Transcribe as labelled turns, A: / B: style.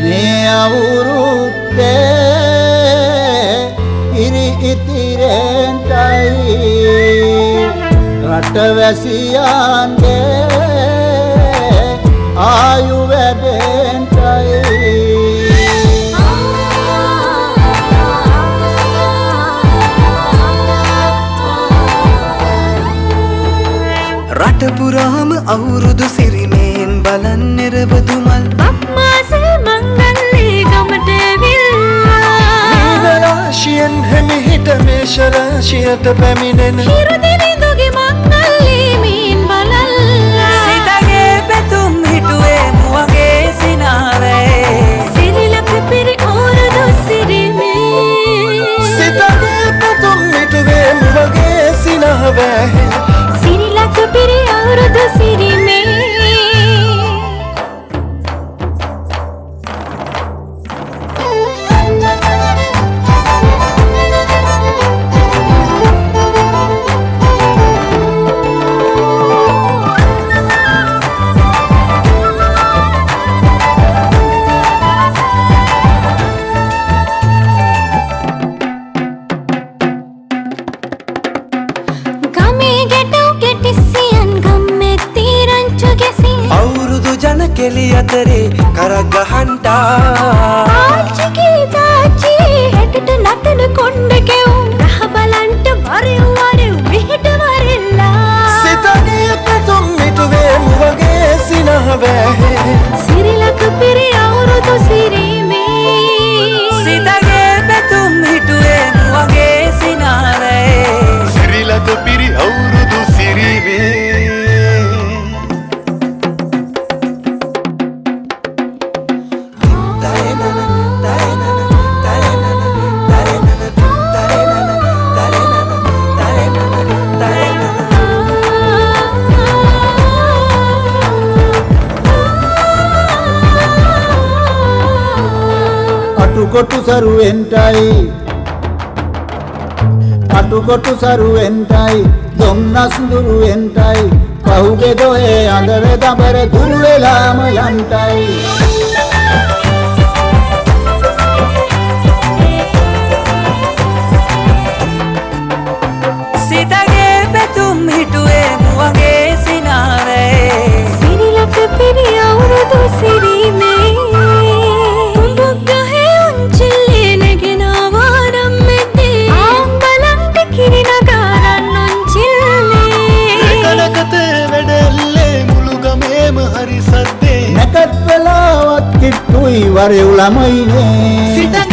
A: මේ අවුරුද්දේ ඉරි ඉතිරෙන්ටයි රටවැසියන්ගේ ආයු වැඩෙන්ටයි.
B: රට පුරාම අවුරුදු සිරිමෙන් බලන් නිරවදු මල්
C: බක්මාසේ මංගල්ලේ ගමට ඇවිල්ලා
B: මීන රාශියෙන් හිමිහිට මේෂ රාශියට පැමිණෙන
C: හිරු දිලිඳුගේ මංගල්ලේ මීන් බලල්ලා
D: සිතගේ පැතුම් හිටුවේ මුවගේ සිනාවේ
C: සිරිලක පිරි අවුරුදු සිරිමේ
B: සිතගේ පැතුම් හිටුවේ මුවගේ සිනාවේ
C: සිරිලක පිරි අවුරුදු සිරිමේ. ගමේ ගැටව් කෙටිසියන් ගම්මේ තීරංචු ගැසින්
B: අවුරුදු ජන කෙලි අතරේ කරක් ගහන්ටා
C: ආච්චිගේ තාච්චි හැටට නටන කොණ්ඩ කෙවුම් රහ බලන්ට වරෙව් වරෙව් මෙහෙට වරෙල්ලා
B: සිතගේ පැතුම් මිටුවේ මුවගේ සිනහවේ
C: සිරිලක පිරි අවුරුදු සිරීමේ
D: සිතගේ පැතුම් හිටුවේ මුවගේ සිනාවේ
B: සිරිලක පිරි අවුරුදු සිරීමේ.
A: අටුකොටු සරුවෙන්ටයි අටුකොටු සරුවෙන්ටයි දොම්නස් දුරුවෙන්ටයි පහුගේ දොහේ අඳර දඹර දුරු වෙලාම යන්ටයි.
D: සිතගේ පැතුම් හිටුවේ මුවගේ සිනාවේ
C: සිරිලක පිරි අවුරුදු සිරීමේ උඹුක් ගහේ උන්චිල්ලේ නැගෙනවා නම් මෙතේ ආම් බලන්ට කිරි නගාරන් උන්චිල්ලේ
B: එකනකතේ වැඩෙල්ලේ මුළු ගමේම හරි සද්දේ
A: නැකත් වෙලාවත් කිට්ටුයි වරෙව් ළමයිනේ.
B: සිතගේ